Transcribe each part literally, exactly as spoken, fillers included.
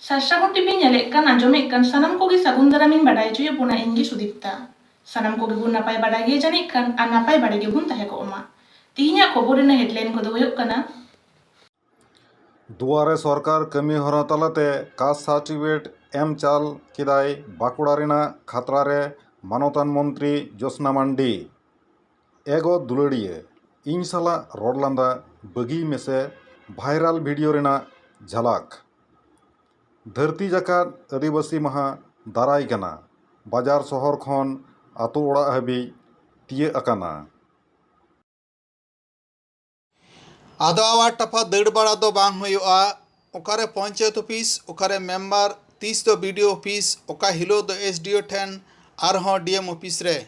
ᱥᱟᱨᱥᱟᱜᱩᱱ TV ᱧᱮᱞᱮᱫ ᱠᱟᱱ, ᱟᱸᱡᱚᱢᱮᱫ ᱠᱟᱱ ᱥᱟᱱᱟᱢ ᱠᱚᱜᱮ ᱥᱟᱹᱜᱩᱱ ᱫᱟᱨᱟᱢᱤᱧ ᱵᱟᱰᱟᱭ ᱦᱚᱪᱚᱭᱮᱫ ᱵᱚᱱᱟ, ᱤᱧ ᱜᱮ ᱥᱩᱫᱤᱯᱛᱟ᱾ ᱥᱟᱱᱟᱢ ᱠᱚᱜᱮ ᱵᱚᱱ ᱱᱟᱯᱟᱭ ᱵᱟᱰᱟᱭ ᱜᱮᱭᱟ ᱡᱟᱹᱱᱤᱡ ᱠᱷᱟᱱ, ᱟᱨ ᱱᱟᱯᱟᱭ ᱵᱟᱰᱟᱭ ᱜᱮᱵᱚᱱ ᱛᱟᱦᱮᱸ ᱠᱚᱜ ᱢᱟ᱾ ᱛᱤᱦᱤᱧᱟᱜ ᱠᱷᱚᱵᱚᱨ ᱨᱮᱱᱟᱜ headline ᱠᱚᱫᱚ ᱦᱩᱭᱩᱜ ᱠᱟᱱᱟ, ᱫᱩᱣᱟᱨᱮ ᱥᱚᱨᱠᱟᱨ ᱠᱟᱹᱢᱤ ᱦᱚᱨᱟ ᱛᱟᱞᱟᱛᱮ caste certificate ᱮᱢ ᱪᱟᱞ ᱠᱮᱫᱟᱭ ᱵᱟᱸᱠᱩᱲᱟ ᱨᱮᱱᱟᱜ ᱠᱷᱟᱛᱲᱟ ᱨᱮ ᱢᱟᱱᱚᱛᱟᱱ ᱢᱚᱱᱛᱨᱤ ᱡᱳᱥᱱᱟ ᱢᱟᱱᱰᱤ᱾ ᱮ ᱜᱚ ᱫᱩᱞᱟᱹᱲᱤᱭᱟᱹ, ᱤᱧ ᱥᱟᱞᱟᱜ ᱨᱚᱲ ᱞᱟᱸᱫᱟ ᱵᱟᱹᱜᱤᱭ ᱢᱮᱥᱮ, viral video ᱨᱮᱱᱟᱜ ᱡᱷᱟᱞᱟᱠ᱾ ᱫᱷᱟᱹᱨᱛᱤ ᱡᱟᱠᱟᱛ ᱟᱹᱫᱤᱵᱟᱹᱥᱤ ᱢᱟᱦᱟ ᱫᱟᱨᱟᱭ ᱠᱟᱱᱟ, ᱵᱟᱡᱟᱨ ᱥᱚᱦᱚᱨ ᱠᱷᱚᱱ ᱟᱛᱳ ᱚᱲᱟᱜ ᱦᱟᱹᱵᱤᱡ ᱛᱤᱭᱟᱹᱜ ᱟᱠᱟᱱᱟ᱾ ᱟᱫᱚ ᱟᱣᱟᱨ ᱴᱟᱯᱟ ᱫᱟᱹᱲ ᱵᱟᱲᱟ ᱫᱚ ᱵᱟᱝ ᱦᱩᱭᱩᱜᱼᱟ᱾ ᱚᱠᱟᱨᱮ ᱯᱚᱧᱪᱟᱭᱮᱛ ᱚᱯᱷᱤᱥ, ᱚᱠᱟᱨᱮ ᱢᱮᱢᱵᱟᱨ, ᱛᱤᱥ ᱫᱚ ᱵᱤ ᱰᱤ ᱳ ᱚᱯᱷᱤᱥ, ᱚᱠᱟ ᱦᱤᱞᱳᱜ ᱫᱚ ᱮᱥ ᱰᱤ ᱳ ᱴᱷᱮᱱ, ᱟᱨᱦᱚᱸ ᱰᱤ ᱮᱢ ᱚᱯᱷᱤᱥ ᱨᱮ᱾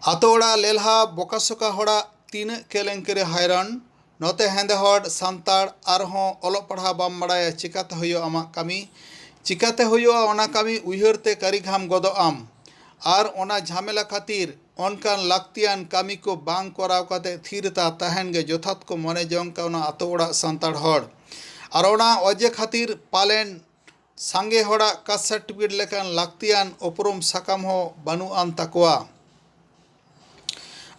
ᱟᱛᱳ ᱚᱲᱟᱜ ᱞᱮᱞᱦᱟ ᱵᱚᱠᱟᱥᱚᱠᱟ ᱦᱚᱲᱟᱜ ᱛᱤᱱᱟᱹᱜ ᱠᱮᱞᱮᱝᱠᱟᱨᱤ ᱦᱟᱭᱨᱟᱱ, ᱱᱚᱛᱮ ᱦᱮᱸᱫᱮ ᱦᱚᱲ ᱥᱟᱱᱛᱟᱲ ᱟᱨᱦᱚᱸ ᱚᱞᱚᱜ ᱯᱟᱲᱦᱟᱣ ᱵᱟᱢ ᱵᱟᱲᱟᱭᱟ, ᱪᱤᱠᱟᱛᱮ ᱦᱩᱭᱩᱜᱼᱟ ᱟᱢᱟᱜ ᱠᱟᱹᱢᱤ? ᱪᱤᱠᱟᱛᱮ ᱦᱩᱭᱩᱜᱼᱟ ᱚᱱᱟ ᱠᱟᱹᱢᱤ? ᱩᱭᱦᱟᱹᱨ ᱛᱮ ᱠᱟᱹᱨᱤ ᱜᱷᱟᱢ ᱜᱚᱫᱚᱜ ᱟᱢ᱾ ᱟᱨ ᱚᱱᱟ ᱡᱷᱟᱢᱮᱞᱟ ᱠᱷᱟᱹᱛᱤᱨ ᱚᱱᱠᱟᱱ ᱞᱟᱹᱠᱛᱤᱭᱟᱱ ᱠᱟᱹᱢᱤ ᱠᱚ ᱵᱟᱝ ᱠᱚᱨᱟᱣ ᱠᱟᱛᱮ ᱛᱷᱤᱨ ᱛᱟ ᱛᱟᱦᱮᱱ ᱜᱮ ᱡᱚᱛᱷᱟᱛ ᱠᱚ ᱢᱚᱱᱮ ᱡᱚᱝ ᱠᱟᱱᱟ ᱟᱛᱳ ᱚᱲᱟᱜ ᱥᱟᱱᱛᱟᱲ ᱦᱚᱲ᱾ ᱟᱨ ᱚᱱᱟ ᱚᱡᱮ ᱠᱷᱟᱹᱛᱤᱨ ᱯᱟᱞᱮᱱ ᱥᱟᱸᱜᱮ ᱦᱚᱲᱟᱜ caste certificate ᱞᱮᱠᱟᱱ ᱞᱟᱹᱠᱛᱤᱭᱟᱱ ᱩᱯᱨᱩᱢ ᱥᱟᱠᱟᱢ ᱦᱚᱸ ᱵᱟᱹᱱᱩᱜ ᱟᱱ ᱛᱟᱠᱚᱣᱟ᱾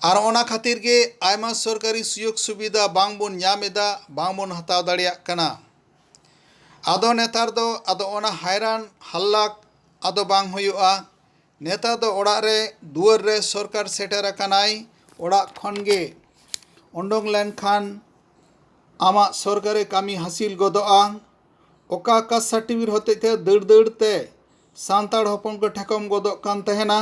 ᱟᱨ ᱚᱱᱟ ᱠᱷᱟᱹᱛᱤᱨ ᱜᱮ ᱟᱭᱢᱟ ᱥᱚᱨᱠᱟᱨᱤ ᱥᱩᱡᱳᱜᱽ ᱥᱩᱵᱤᱫᱷᱟ ᱵᱟᱝ ᱵᱚᱱ ᱧᱟᱢ ᱮᱫᱟ, ᱵᱟᱝ ᱵᱚᱱ ᱦᱟᱛᱟᱣ ᱫᱟᱲᱮᱭᱟᱜ ᱠᱟᱱᱟ᱾ ᱟᱫᱚ ᱱᱮᱛᱟᱨ ᱫᱚ ᱟᱫᱚ ᱚᱱᱟ ᱦᱟᱭᱨᱟᱱ ᱦᱟᱞᱞᱟᱠ ᱟᱫᱚ ᱵᱟᱝ ᱦᱩᱭᱩᱜᱼᱟ᱾ ᱱᱮᱛᱟᱨ ᱫᱚ ᱚᱲᱟᱜ ᱨᱮ ᱫᱩᱣᱟᱹᱨ ᱨᱮ ᱥᱚᱨᱠᱟᱨ ᱥᱮᱴᱮᱨ ᱟᱠᱟᱱᱟᱭ, ᱚᱲᱟᱜ ᱠᱷᱚᱱ ᱜᱮ ᱩᱰᱩᱝ ᱞᱮᱱᱠᱷᱟᱱ ᱟᱢᱟᱜ ᱥᱚᱨᱠᱟᱨᱤ ᱠᱟᱹᱢᱤ ᱦᱟᱹᱥᱤᱞ ᱜᱚᱫᱚᱜᱼᱟ᱾ ᱚᱠᱟ caste certificate ᱦᱚᱛᱮᱡ ᱛᱮ ᱫᱟᱹᱲ ᱫᱟᱹᱲ ᱛᱮ ᱥᱟᱱᱛᱟᱲ ᱦᱚᱯᱚᱱ ᱠᱚ ᱴᱷᱮᱠᱚᱢ ᱜᱚᱫᱚᱜ ᱠᱟᱱ ᱛᱟᱦᱮᱱᱟ,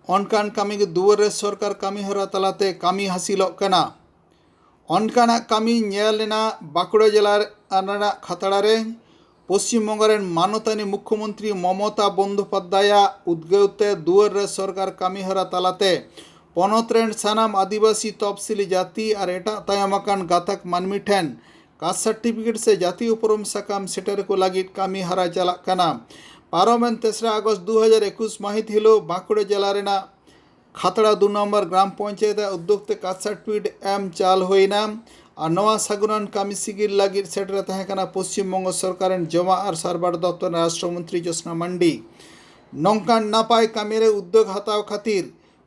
ᱚᱱᱠᱟᱱ ᱠᱟᱹᱢᱤ ᱜᱮ ᱫᱩᱣᱟᱹᱨ ᱨᱮ ᱥᱚᱨᱠᱟᱨ ᱠᱟᱹᱢᱤ ᱦᱚᱨᱟ ᱛᱟᱞᱟᱛᱮ ᱠᱟᱹᱢᱤ ᱦᱟᱹᱥᱤᱞᱚᱜ ᱠᱟᱱᱟ᱾ ᱚᱱᱠᱟᱱᱟᱜ ᱠᱟᱹᱢᱤ ᱧᱮᱞ ᱮᱱᱟ ᱵᱟᱸᱠᱩᱲᱟ ᱡᱮᱞᱟ ᱨᱮᱱᱟᱜ ᱠᱷᱟᱛᱲᱟ ᱨᱮ᱾ ᱯᱚᱥᱪᱤᱢ ᱵᱚᱝᱜᱚ ᱨᱮᱱ ᱢᱟᱱᱚᱛᱟᱱᱤ ᱢᱩᱠᱷᱭᱚᱢᱚᱱᱛᱨᱤ ᱢᱚᱢᱚᱛᱟ ᱵᱚᱱᱫᱳᱯᱟᱫᱽᱫᱷᱟᱭᱟᱜ ᱩᱫᱽᱜᱟᱹᱣ ᱛᱮ ᱫᱩᱣᱟᱹᱨ ᱨᱮ ᱥᱚᱨᱠᱟᱨ ᱠᱟᱹᱢᱤ ᱦᱚᱨᱟ ᱛᱟᱞᱟᱛᱮ ᱯᱚᱱᱚᱛ ᱨᱮᱱ ᱥᱟᱱᱟᱢ ᱟᱹᱫᱤᱵᱟᱹᱥᱤ, ᱛᱚᱯᱥᱤᱞᱤ ᱡᱟᱹᱛᱤ ᱟᱨ ᱮᱴᱟᱜ ᱛᱟᱭᱚᱢ ᱟᱠᱟᱱ ᱜᱟᱛᱟᱠ ᱢᱟᱹᱱᱢᱤ ᱴᱷᱮᱱ caste certificate ᱥᱮ ᱡᱟᱹᱛᱤ ᱩᱯᱨᱩᱢ ᱥᱟᱠᱟᱢ ᱥᱮᱴᱮᱨ ᱠᱚ ᱞᱟᱹᱜᱤᱫ ᱠᱟᱹᱢᱤ ᱦᱚᱨᱟ ᱪᱟᱞᱟᱜ ᱠᱟᱱᱟ᱾ ᱯᱟᱨᱚᱢᱮᱱ ᱛᱮᱥᱨᱟ ᱟᱜᱚᱥᱴ ᱫᱩ ᱦᱟᱡᱟᱨ ᱮᱠᱩᱥ ᱢᱟᱹᱦᱤᱛ ᱦᱤᱞᱳᱜ ᱵᱟᱸᱠᱩᱲᱟ ᱡᱮᱞᱟ ᱨᱮᱱᱟᱜ ᱠᱷᱟᱛᱲᱟ ᱫᱩ ᱱᱚᱢᱵᱚᱨ ᱜᱨᱟᱢ ᱯᱚᱧᱪᱟᱭᱮᱛ ᱟᱜ ᱩᱫᱽᱫᱳᱜᱽ ᱛᱮ caste certificate ᱮᱢ ᱪᱟᱞ ᱦᱩᱭᱱᱟ᱾ ᱟᱨ ᱱᱚᱣᱟ ᱥᱟᱹᱜᱩᱱᱟᱱ ᱠᱟᱹᱢᱤ ᱥᱤᱜᱤᱞ ᱞᱟᱹᱜᱤᱫ ᱥᱮᱴᱮᱨ ᱛᱟᱦᱮᱸ ᱠᱟᱱᱟ ᱯᱚᱥᱪᱤᱢ ᱵᱚᱝᱜᱚ ᱥᱚᱨᱠᱟᱨ ᱨᱮᱱ ᱡᱚᱢᱟᱜ ᱟᱨ ᱥᱟᱨᱵᱟᱨ ᱫᱚᱯᱛᱚᱨ ᱨᱮᱱ ᱨᱟᱥᱴᱨᱚ ᱢᱚᱱᱛᱨᱤ ᱡᱳᱥᱱᱟ ᱢᱟᱱᱰᱤ᱾ ᱱᱚᱝᱠᱟᱱ ᱱᱟᱯᱟᱭ ᱠᱟᱹᱢᱤ ᱨᱮ ᱩᱫᱽᱫᱳᱜᱽ ᱦᱟᱛᱟᱣ ᱠᱷᱟᱹᱛᱤᱨ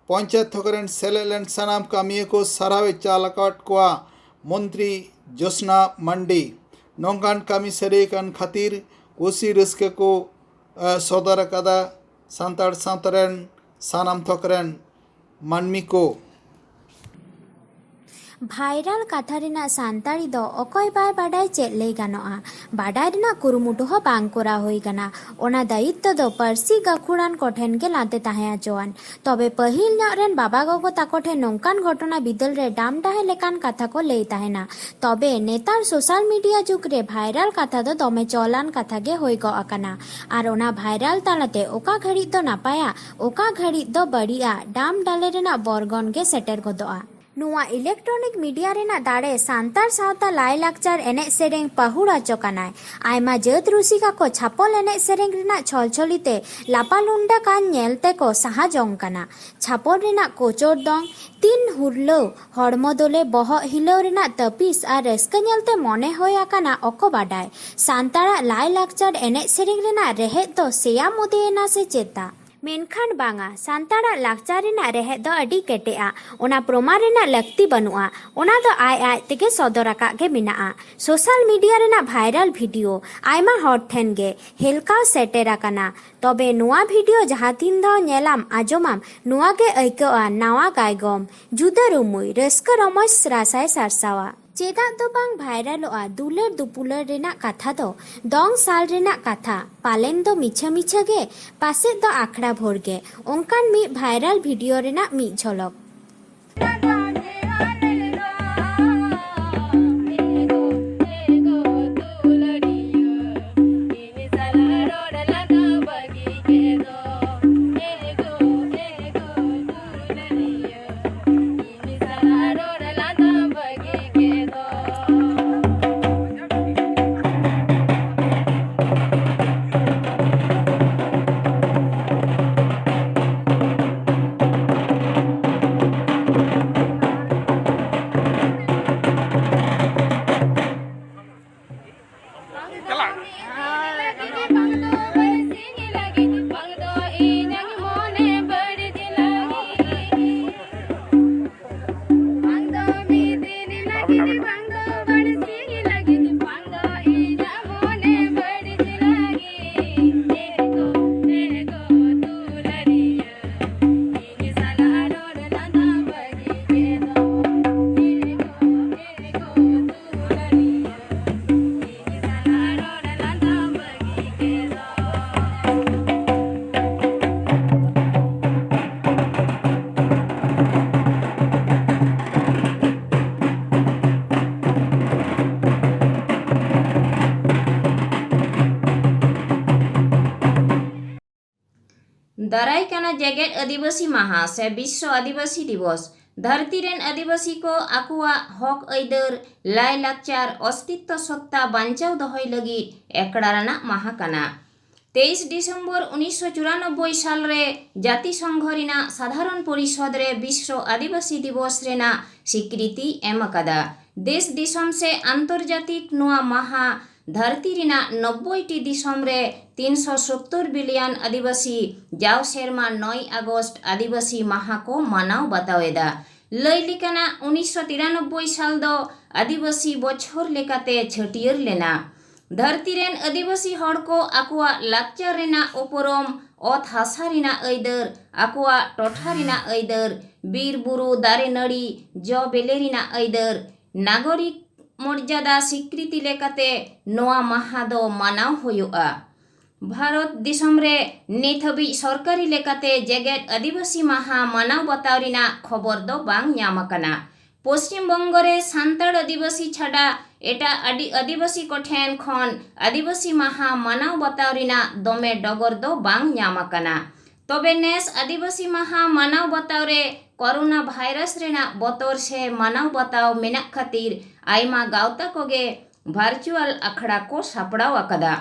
ᱯᱚᱧᱪᱟᱭᱮᱛ ᱛᱷᱚᱠ ᱨᱮᱱ ᱥᱮᱞᱮᱫ ᱞᱮᱱ ᱥᱟᱱᱟᱢ ᱠᱟᱹᱢᱤᱭᱟᱹ ᱠᱚ ᱥᱟᱨᱦᱟᱣ ᱮ ᱪᱟᱞ ᱟᱠᱟᱫ ᱠᱚᱣᱟ ᱢᱚᱱᱛᱨᱤ ᱡᱳᱥᱱᱟ ᱢᱟᱱᱰᱤ᱾ ᱱᱚᱝᱠᱟᱱ ᱠᱟᱹᱢᱤ ᱥᱟᱹᱨᱤ ᱟᱠᱟᱱ ᱠᱷᱟᱹᱛᱤᱨ ᱠᱩᱥᱤ ᱨᱟᱹᱥᱠᱟᱹ ᱠᱚ, ᱮ, ᱥᱚᱫᱚᱨ ᱟᱠᱟᱫᱟ ᱥᱟᱱᱛᱟᱲ ᱥᱟᱶᱛᱟ ᱨᱮᱱ ᱥᱟᱱᱟᱢ ᱛᱷᱚᱠ ᱨᱮᱱ ᱢᱟᱹᱱᱢᱤ ᱠᱚ᱾ ᱵᱷᱟᱭᱨᱟᱞ ᱠᱟᱛᱷᱟ ᱨᱮᱱᱟᱜ ᱥᱟᱱᱛᱟᱲᱤ ᱫᱚ ᱚᱠᱚᱭ ᱵᱟᱭ ᱵᱟᱰᱟᱭ ᱪᱮᱫ ᱞᱟᱹᱭ ᱜᱟᱱᱚᱜᱼᱟ᱾ ᱵᱟᱰᱟᱭ ᱨᱮᱱᱟᱜ ᱠᱩᱨᱩᱢᱩᱴᱩ ᱦᱚᱸ ᱵᱟᱝ ᱠᱚᱨᱟᱣ ᱦᱩᱭ ᱠᱟᱱᱟ᱾ ᱚᱱᱟ ᱫᱟᱭᱤᱛᱛᱚ ᱫᱚ ᱯᱟᱹᱨᱥᱤ ᱜᱟᱹᱠᱷᱩᱲᱟᱱ ᱠᱚᱴᱷᱮᱱ ᱜᱮ ᱞᱟᱫᱮ ᱛᱟᱦᱮᱸ ᱦᱚᱪᱚᱣᱟᱱ᱾ ᱛᱚᱵᱮ ᱯᱟᱹᱦᱤᱞ ᱧᱚᱜ ᱨᱮᱱ ᱵᱟᱵᱟ ᱜᱚᱜᱚ ᱛᱟᱠᱚ ᱴᱷᱮᱱ ᱱᱚᱝᱠᱟᱱ ᱜᱷᱚᱴᱚᱱᱟ ᱵᱤᱫᱟᱹᱞ ᱨᱮ ᱰᱟᱢ ᱰᱟᱦᱮ ᱞᱮᱠᱟᱱ ᱠᱟᱛᱷᱟ ᱠᱚ ᱞᱟᱹᱭ ᱛᱟᱦᱮᱱᱟ᱾ ᱛᱚᱵᱮ ᱱᱮᱛᱟᱨ ᱥᱳᱥᱟᱞ ᱢᱤᱰᱤᱭᱟ ᱡᱩᱜᱽ ᱨᱮ ᱵᱷᱟᱭᱨᱟᱞ ᱠᱟᱛᱷᱟ ᱫᱚ ᱫᱚᱢᱮ ᱪᱚᱞᱟᱱ ᱠᱟᱛᱷᱟ ᱜᱮ ᱦᱩᱭ ᱜᱚᱜ ᱟᱠᱟᱱᱟ᱾ ᱟᱨ ᱚᱱᱟ ᱵᱷᱟᱭᱨᱟᱞ ᱛᱟᱞᱟᱛᱮ ᱚᱠᱟ ᱜᱷᱟᱹᱲᱤᱡ ᱫᱚ ᱱᱟᱯᱟᱭᱟ, ᱚᱠᱟ ᱜᱷᱟᱹᱲᱤᱡ ᱫᱚ ᱵᱟᱹᱲᱤᱡᱼᱟ, ᱰᱟᱢ ᱰᱟᱞᱮ ᱨᱮᱱᱟᱜ ᱵᱚᱨᱜᱚᱱ ᱜᱮ ᱥᱮᱴᱮᱨ ᱜᱚᱫᱚᱜᱼᱟ᱾ ᱱᱚᱣᱟ ᱤᱞᱮᱠᱴᱨᱚᱱᱤᱠ ᱢᱤᱰᱤᱭᱟ ᱨᱮᱱᱟᱜ ᱫᱟᱲᱮ ᱥᱟᱱᱛᱟᱲ ᱥᱟᱶᱛᱟ ᱞᱟᱭᱼᱞᱟᱠᱪᱟᱨ ᱮᱱᱮᱡ ᱥᱮᱨᱮᱧ ᱯᱟᱹᱦᱩᱲ ᱚᱪᱚ ᱠᱟᱱᱟᱭ᱾ ᱟᱭᱢᱟ ᱡᱟᱹᱛ ᱨᱩᱥᱤᱠᱟ ᱠᱚ ᱪᱷᱟᱯᱚᱞ ᱮᱱᱮᱡ ᱥᱮᱨᱮᱧ ᱨᱮᱱᱟᱜ ᱪᱷᱚᱞᱪᱷᱚᱞᱤ ᱛᱮ ᱞᱟᱯᱟᱞᱩᱱᱰᱟ ᱠᱟᱱ ᱧᱮᱞ ᱛᱮᱠᱚ ᱥᱟᱦᱟ ᱡᱚᱝ ᱠᱟᱱᱟ᱾ ᱪᱷᱟᱯᱚᱞ ᱨᱮᱱᱟᱜ ᱠᱚᱪᱚᱨ ᱫᱚᱝ, ᱛᱤᱱ ᱦᱩᱨᱞᱟᱹᱣ, ᱦᱚᱲᱢᱚ ᱫᱚᱞᱮ ᱵᱚᱦᱚᱜ ᱦᱤᱞᱟᱹᱣ ᱨᱮᱱᱟᱜ ᱛᱟᱹᱯᱤᱥ ᱟᱨ ᱨᱟᱹᱥᱠᱟᱹ ᱧᱮᱞᱛᱮ ᱢᱚᱱᱮ ᱦᱩᱭ ᱟᱠᱟᱱᱟ ᱚᱠᱚ ᱵᱟᱰᱟᱭ ᱥᱟᱱᱛᱟᱲᱟᱜ ᱞᱟᱭᱼᱞᱟᱠᱪᱟᱨ ᱮᱱᱮᱡ ᱥᱮᱨᱮᱧ ᱨᱮᱱᱟᱜ ᱨᱮᱦᱮᱫ ᱫᱚ ᱥᱮᱭᱟ ᱢᱩᱫᱮᱭᱮᱱᱟ ᱥᱮ ᱪᱮᱛᱟ? ᱢᱮᱱᱠᱷᱟᱱ ᱵᱟᱝᱟ, ᱥᱟᱱᱛᱟᱲᱟᱜ ᱞᱟᱠᱪᱟᱨ ᱨᱮᱱᱟᱜ ᱨᱮᱦᱮᱫ ᱫᱚ ᱟᱹᱰᱤ ᱠᱮᱴᱮᱡᱼᱟ᱾ ᱚᱱᱟ ᱯᱨᱚᱢᱟᱱ ᱨᱮᱱᱟᱜ ᱞᱟᱹᱠᱛᱤ ᱵᱟᱹᱱᱩᱜᱼᱟ, ᱚᱱᱟ ᱫᱚ ᱟᱡ ᱟᱡ ᱛᱮᱜᱮ ᱥᱚᱫᱚᱨ ᱟᱠᱟᱫ ᱜᱮ ᱢᱮᱱᱟᱜᱼᱟ᱾ ᱥᱳᱥᱟᱞ ᱢᱤᱰᱤᱭᱟ ᱨᱮᱱᱟᱜ ᱵᱷᱟᱭᱨᱟᱞ ᱵᱷᱤᱰᱤᱭᱳ ᱟᱭᱢᱟ ᱦᱚᱲ ᱴᱷᱮᱱ ᱜᱮ ᱦᱮᱞᱠᱟᱣ ᱥᱮᱴᱮᱨ ᱟᱠᱟᱱᱟ᱾ ᱛᱚᱵᱮ ᱱᱚᱣᱟ ᱵᱷᱤᱰᱤᱭᱳ ᱡᱟᱦᱟᱸ ᱛᱤᱱ ᱫᱷᱟᱣ ᱧᱮᱞᱟᱢ ᱟᱸᱡᱚᱢᱟᱢ, ᱱᱚᱣᱟ ᱜᱮ ᱟᱹᱭᱠᱟᱹᱜᱼᱟ ᱱᱟᱣᱟ ᱜᱟᱭᱜᱚᱢ, ᱡᱩᱫᱟᱹ ᱨᱩᱢᱩᱭ, ᱨᱟᱹᱥᱠᱟᱹ ᱨᱚᱢᱚᱡᱽ ᱨᱟᱥᱟᱭ ᱥᱟᱨᱥᱟᱣᱟ᱾ ᱪᱮᱫᱟᱜ ᱫᱚ ᱵᱟᱝ ᱵᱷᱟᱭᱨᱟᱞᱚᱜᱼᱟ ᱫᱩᱞᱟᱹᱲ ᱫᱩᱯᱩᱞᱟᱹᱲ ᱨᱮᱱᱟᱜ ᱠᱟᱛᱷᱟ ᱫᱚ? ᱫᱚᱝ ᱥᱟᱞ ᱨᱮᱱᱟᱜ ᱠᱟᱛᱷᱟ, ᱯᱟᱞᱮᱱ ᱫᱚ ᱢᱤᱪᱷᱟᱹ ᱢᱤᱪᱷᱟᱹ ᱜᱮ, ᱯᱟᱥᱮᱫ ᱫᱚ ᱟᱠᱷᱲᱟ ᱵᱷᱳᱨ ᱜᱮ᱾ ᱚᱱᱠᱟᱱ ᱢᱤᱫ ᱵᱷᱟᱭᱨᱟᱞ ᱵᱷᱤᱰᱤᱭᱳ ᱨᱮᱱᱟᱜ ᱢᱤᱫ ᱡᱷᱚᱞᱚᱠ᱾ ᱫᱟᱨᱟᱭ ᱠᱟᱱᱟ ᱡᱮᱜᱮᱛ ᱟᱹᱫᱤᱵᱟᱹᱥᱤ ᱢᱟᱦᱟ ᱥᱮ ᱵᱤᱥᱥᱚ ᱟᱹᱫᱤᱵᱟᱹᱥᱤ ᱫᱤᱵᱚᱥ᱾ ᱫᱷᱟᱹᱨᱛᱤ ᱨᱮᱱ ᱟᱹᱫᱤᱵᱟᱹᱥᱤ ᱠᱚ ᱟᱠᱚᱣᱟᱜ ᱦᱚᱠ ᱟᱹᱭᱫᱟᱹᱨ, ᱞᱟᱭᱼᱞᱟᱠᱪᱟᱨ, ᱚᱥᱛᱤᱛᱛᱚ ᱥᱚᱛᱛᱟ ᱵᱟᱧᱪᱟᱣ ᱫᱚᱦᱚᱭ ᱞᱟᱹᱜᱤᱫ ᱮᱠᱲᱟ ᱨᱮᱱᱟᱜ ᱢᱟᱦᱟ ᱠᱟᱱᱟ᱾ ᱛᱮᱭᱤᱥ ᱰᱤᱥᱮᱢᱵᱚᱨ ᱩᱱᱤᱥᱥᱚ ᱪᱩᱨᱟᱱᱚᱵᱵᱳᱭ ᱥᱟᱞ ᱨᱮ ᱡᱟᱹᱛᱤ ᱥᱚᱝᱜᱷᱚ ᱨᱮᱱᱟᱜ ᱥᱟᱫᱷᱟᱨᱚᱱ ᱯᱚᱨᱤᱥᱚᱫᱽ ᱨᱮ ᱵᱤᱥᱥᱚ ᱟᱹᱫᱤᱵᱟᱹᱥᱤ ᱫᱤᱵᱚᱥ ᱨᱮᱱᱟᱜ ᱥᱤᱠᱨᱤᱛᱤ ᱮᱢ ᱟᱠᱟᱫᱟ᱾ ᱫᱮᱥ ᱫᱤᱥᱚᱢ ᱥᱮ ᱟᱱᱛᱚᱨᱡᱟᱛᱤᱠ ᱱᱚᱣᱟ ᱢᱟᱦᱟ ᱫᱷᱟᱹᱨᱛᱤ ᱨᱮᱱᱟᱜ ᱱᱚᱵᱵᱳᱭ ᱴᱤ ᱫᱤᱥᱚᱢ ᱨᱮ ᱛᱤᱱᱥᱚ ᱥᱚᱛᱛᱚᱨ ᱵᱤᱞᱤᱭᱚᱱ ᱟᱹᱫᱤᱵᱟᱹᱥᱤ ᱡᱟᱣ ᱥᱮᱨᱢᱟ ᱱᱚᱭ ᱟᱜᱚᱥᱴ ᱟᱹᱫᱤᱵᱟᱹᱥᱤ ᱢᱟᱦᱟ ᱠᱚ ᱢᱟᱱᱟᱣ ᱵᱟᱛᱟᱣ ᱮᱫᱟ᱾ ᱞᱟᱹᱭ ᱞᱮᱠᱟᱱᱟᱜ, ᱩᱱᱤᱥᱥᱚ ᱛᱤᱨᱟᱱᱚᱵᱵᱳᱭ ᱥᱟᱞ ᱫᱚ ᱟᱹᱫᱤᱵᱟᱹᱥᱤ ᱵᱚᱪᱷᱚᱨ ᱞᱮᱠᱟᱛᱮ ᱪᱷᱟᱹᱴᱭᱟᱹᱨ ᱞᱮᱱᱟ᱾ ᱫᱷᱟᱹᱨᱛᱤ ᱨᱮᱱ ᱟᱹᱫᱤᱵᱟᱹᱥᱤ ᱦᱚᱲ ᱠᱚ ᱟᱠᱚᱣᱟᱜ ᱞᱟᱠᱪᱟᱨ ᱨᱮᱱᱟᱜ ᱩᱯᱨᱩᱢ, ᱚᱛ ᱦᱟᱥᱟ ᱨᱮᱱᱟᱜ ᱟᱹᱭᱫᱟᱹᱨ, ᱟᱠᱚᱣᱟᱜ ᱴᱚᱴᱷᱟ ᱨᱮᱱᱟᱜ ᱟᱹᱭᱫᱟᱹᱨ, ᱵᱤᱨ ᱵᱩᱨᱩ, ᱫᱟᱨᱮ ᱱᱟᱹᱲᱤ, ᱡᱚ ᱵᱤᱞᱤ ᱨᱮᱱᱟᱜ ᱟᱹᱭᱫᱟᱹᱨ, ᱱᱟᱜᱚᱨᱤᱠ ᱢᱚᱨᱡᱟᱫᱟ ᱥᱤᱠᱨᱤᱛᱤ ᱞᱮᱠᱟᱛᱮ ᱱᱚᱣᱟ ᱢᱟᱦᱟ ᱫᱚ ᱢᱟᱱᱟᱣ ᱦᱩᱭᱩᱜᱼᱟ᱾ ᱵᱷᱟᱨᱚᱛ ᱫᱤᱥᱚᱢ ᱨᱮ ᱱᱤᱛ ᱦᱟᱹᱵᱤᱡ ᱥᱚᱨᱠᱟᱨᱤ ᱞᱮᱠᱟᱛᱮ ᱡᱮᱜᱮᱛ ᱟᱹᱫᱤᱵᱟᱹᱥᱤ ᱢᱟᱦᱟ ᱢᱟᱱᱟᱣ ᱵᱟᱛᱟᱣ ᱨᱮᱱᱟᱜ ᱠᱷᱚᱵᱚᱨ ᱫᱚ ᱵᱟᱝ ᱧᱟᱢ ᱟᱠᱟᱱᱟ᱾ ᱯᱚᱥᱪᱤᱢ ᱵᱚᱝᱜᱚ ᱨᱮ ᱥᱟᱱᱛᱟᱲ ᱟᱹᱫᱤᱵᱟᱹᱥᱤ ᱪᱷᱟᱰᱟ ᱮᱴᱟᱜ ᱟᱹᱰᱤ ᱟᱹᱫᱤᱵᱟᱹᱥᱤ ᱠᱚᱴᱷᱮᱱ ᱠᱷᱚᱱ ᱟᱹᱫᱤᱵᱟᱹᱥᱤ ᱢᱟᱦᱟ ᱢᱟᱱᱟᱣ ᱵᱟᱛᱟᱣ ᱨᱮᱱᱟᱜ ᱫᱚᱢᱮ ᱰᱚᱜᱚᱨ ᱫᱚ ᱵᱟᱝ ᱧᱟᱢ ᱟᱠᱟᱱᱟ᱾ ᱛᱚᱵᱮ ᱱᱮᱥ ᱟᱹᱫᱤᱵᱟᱹᱥᱤ ᱢᱟᱦᱟ ᱢᱟᱱᱟᱣ ᱵᱟᱛᱟᱣ ᱨᱮ ᱠᱚᱨᱳᱱᱟ ᱵᱷᱟᱭᱨᱟᱥ ᱨᱮᱱᱟᱜ ᱵᱚᱛᱚᱨ ᱥᱮ ᱢᱟᱱᱟᱣ ᱵᱟᱛᱟᱣ ᱢᱮᱱᱟᱜ ᱠᱷᱟᱹᱛᱤᱨ ᱟᱭᱢᱟ ᱜᱟᱶᱛᱟ ᱠᱚᱜᱮ ᱵᱷᱟᱨᱪᱩᱣᱟᱞ ᱟᱠᱷᱲᱟ ᱠᱚ ᱥᱟᱯᱲᱟᱣ ᱟᱠᱟᱫᱟ᱾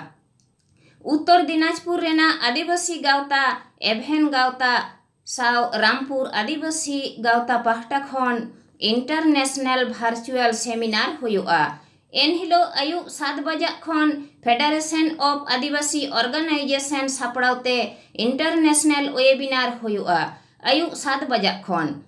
ᱩᱛᱛᱚᱨ ᱫᱤᱱᱟᱡᱽᱯᱩᱨ ᱨᱮᱱᱟᱜ ᱟᱹᱫᱤᱵᱟᱹᱥᱤ ᱜᱟᱶᱛᱟ ᱮᱵᱷᱮᱱ ᱜᱟᱶᱛᱟ ᱥᱟᱶ ᱨᱟᱢᱯᱩᱨ ᱟᱹᱫᱤᱵᱟᱹᱥᱤ ᱜᱟᱶᱛᱟ ᱯᱟᱦᱴᱟ ᱠᱷᱚᱱ ᱤᱱᱴᱟᱨᱱᱮᱥᱱᱟᱞ ᱵᱷᱟᱨᱪᱩᱣᱟᱞ ᱥᱮᱢᱤᱱᱟᱨ ᱦᱩᱭᱩᱜᱼᱟ᱾ ᱮᱱᱦᱤᱞᱳᱜ ᱟᱹᱭᱩᱵ ᱥᱟᱛ ᱵᱟᱡᱟᱜ ᱠᱷᱚᱱ Federation of ᱟᱹᱫᱤᱵᱟᱹᱥᱤ Organization ᱥᱟᱯᱲᱟᱣ ᱛᱮ international webinar ᱦᱩᱭᱩᱜᱼᱟ᱾ ᱟᱹᱭᱩᱵ ᱥᱟᱛ ᱵᱟᱡᱟᱜ ᱠᱷᱚᱱ᱾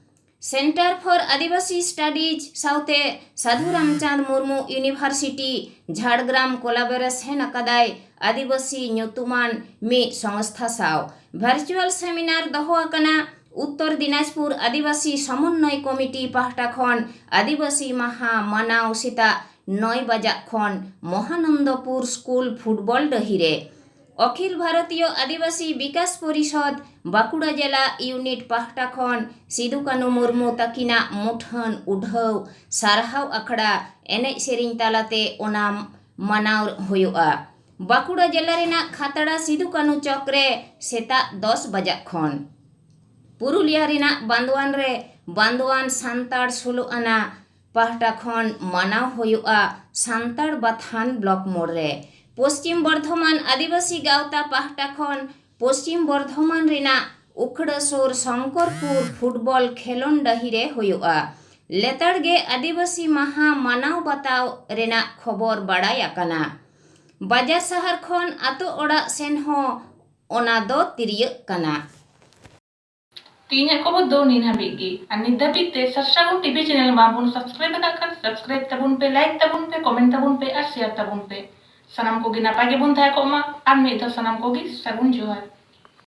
Center for ᱟᱹᱫᱤᱵᱟᱹᱥᱤ Studies ᱥᱟᱶᱛᱮ ᱥᱟᱹᱫᱷᱩ ᱨᱟᱢᱪᱟᱸᱫᱽ ᱢᱩᱨᱢᱩ University ᱡᱷᱟᱲᱜᱨᱟᱢ collaboration ᱟᱠᱟᱫᱟᱭ ᱟᱹᱫᱤᱵᱟᱹᱥᱤ ᱧᱩᱛᱩᱢᱟᱱ ᱢᱤᱫ ᱥᱚᱝᱥᱛᱷᱟ ᱥᱟᱶ᱾ Virtual seminar ᱫᱚᱦᱚ ᱟᱠᱟᱱᱟ ᱩᱛᱛᱚᱨ ᱫᱤᱱᱟᱡᱽᱯᱩᱨ ᱟᱹᱫᱤᱵᱟᱹᱥᱤ ᱥᱚᱢᱚᱱᱱᱚᱭ ᱠᱚᱢᱤᱴᱤ ᱯᱟᱦᱴᱟ ᱠᱷᱚᱱ ᱟᱹᱫᱤᱵᱟᱹᱥᱤ ᱢᱟᱦᱟ ᱢᱟᱱᱟᱣ ᱥᱮᱛᱟᱜ ᱱᱚᱭ ᱵᱟᱡᱟᱜ ᱠᱷᱚᱱ ᱢᱚᱦᱟᱱᱚᱱᱫᱚᱯᱩᱨ ᱥᱠᱩᱞ ᱯᱷᱩᱴᱵᱚᱞ ᱰᱟᱹᱦᱤ ᱨᱮ᱾ ᱚᱠᱷᱤᱞ ᱵᱷᱟᱨᱚᱛᱤᱭᱚ ᱟᱹᱫᱤᱵᱟᱹᱥᱤ ᱵᱤᱠᱟᱥ ᱯᱚᱨᱤᱥᱚᱫᱽ ᱵᱟᱸᱠᱩᱲᱟ ᱡᱮᱞᱟ ᱤᱭᱩᱱᱤᱴ ᱯᱟᱦᱴᱟ ᱠᱷᱚᱱ ᱥᱤᱫᱩ ᱠᱟᱹᱱᱩ ᱢᱩᱨᱢᱩ ᱛᱟᱹᱠᱤᱱᱟᱜ ᱢᱩᱴᱷᱟᱹᱱ ᱩᱰᱷᱟᱹᱣ ᱥᱟᱨᱦᱟᱣ ᱟᱠᱷᱲᱟ ᱮᱱᱮᱡ ᱥᱮᱨᱮᱧ ᱛᱟᱞᱟᱛᱮ ᱚᱱᱟ ᱢᱟᱱᱟᱣ ᱦᱩᱭᱩᱜᱼᱟ᱾ ᱵᱟᱸᱠᱩᱲᱟ ᱡᱮᱞᱟ ᱨᱮᱱᱟᱜ ᱠᱷᱟᱛᱲᱟ ᱥᱤᱫᱩ ᱠᱟᱹᱱᱩ ᱪᱚᱠ ᱨᱮ ᱥᱮᱛᱟᱜ ᱫᱚᱥ ᱵᱟᱡᱟᱜ ᱠᱷᱚᱱ᱾ ᱯᱩᱨᱩᱞᱤᱭᱟ ᱨᱮᱱᱟᱜ ᱵᱟᱸᱫᱣᱟᱱ ᱨᱮ ᱵᱟᱸᱫᱣᱟᱱ ᱥᱟᱱᱛᱟᱲ ᱥᱳᱞᱳ ᱟᱱᱟ ᱯᱟᱦᱴᱟ ᱠᱷᱚᱱ ᱢᱟᱱᱟᱣ ᱦᱩᱭᱩᱜᱼᱟ ᱥᱟᱱᱛᱟᱲ ᱵᱟᱛᱷᱟᱱ ᱵᱞᱚᱠ ᱢᱳᱲ ᱨᱮ᱾ ᱯᱚᱥᱪᱤᱢ ᱵᱚᱨᱫᱷᱚᱢᱟᱱ ᱟᱹᱫᱤᱵᱟᱹᱥᱤ ᱜᱟᱶᱛᱟ ᱯᱟᱦᱴᱟ ᱠᱷᱚᱱ ᱯᱚᱥᱪᱤᱢ ᱵᱚᱨᱫᱷᱚᱢᱟᱱ ᱨᱮᱱᱟᱜ ᱩᱠᱷᱲᱟᱹ ᱥᱩᱨ ᱥᱚᱝᱠᱚᱨᱯᱩᱨ ᱯᱷᱩᱴᱵᱚᱞ ᱠᱷᱮᱞᱚᱱᱰ ᱰᱟᱹᱦᱤ ᱨᱮ ᱦᱩᱭᱩᱜᱼᱟ᱾ ᱞᱮᱛᱟᱲ ᱜᱮ ᱟᱹᱫᱤᱵᱟᱹᱥᱤ ᱢᱟᱦᱟ ᱢᱟᱱᱟᱣ ᱵᱟᱛᱟᱣ ᱨᱮᱱᱟᱜ ᱠᱷᱚᱵᱚᱨ ᱵᱟᱲᱟᱭ ᱟᱠᱟᱱᱟ᱾ ᱵᱟᱡᱟᱨ ᱥᱟᱦᱟᱨ ᱠᱷᱚᱱ ᱟᱛᱳ ᱚᱲᱟᱜ ᱥᱮᱱ ᱦᱚᱸ ᱚᱱᱟ ᱫᱚ ᱛᱤᱨᱭᱟᱹᱜ ᱠᱟᱱᱟ᱾ ᱛᱮᱦᱮᱧᱟᱜ ᱠᱷᱚᱵᱚᱨ ᱫᱚ ᱱᱤᱱ ᱦᱟᱹᱵᱤᱡ ᱜᱮ᱾ ᱟᱨ ᱱᱤᱛ ᱫᱷᱟᱹᱵᱤᱡ ᱛᱮ ᱥᱟᱨᱥᱟᱜᱩᱱ ᱴᱤᱵᱷᱤ ᱪᱮᱱᱮᱞ ᱵᱟᱝᱵᱚᱱ ᱥᱟᱵᱥᱠᱨᱟᱭᱤᱵ ᱟᱠᱟᱫ ᱠᱷᱟᱱ, ᱥᱟᱵᱥᱠᱨᱟᱭᱤᱵ ᱛᱟᱵᱚᱱ ᱯᱮ, ᱞᱟᱭᱤᱠ ᱛᱟᱵᱚᱱ ᱯᱮ, ᱠᱚᱢᱮᱱᱴ ᱛᱟᱵᱚᱱ ᱯᱮ ᱟᱨ ᱥᱮᱭᱟᱨ ᱛᱟᱵᱚᱱ ᱯᱮ᱾ ᱥᱟᱱᱟᱢ ᱠᱚᱜᱮ ᱱᱟᱯᱟᱭ ᱜᱮᱵᱚᱱ ᱛᱟᱦᱮᱸ ᱠᱚᱜ ᱢᱟ᱾ ᱟᱨ ᱢᱤᱫ ᱫᱷᱟᱣ ᱥᱟᱱᱟᱢ ᱠᱚᱜᱮ ᱥᱟᱹᱜᱩᱱ ᱡᱚᱦᱟᱨ᱾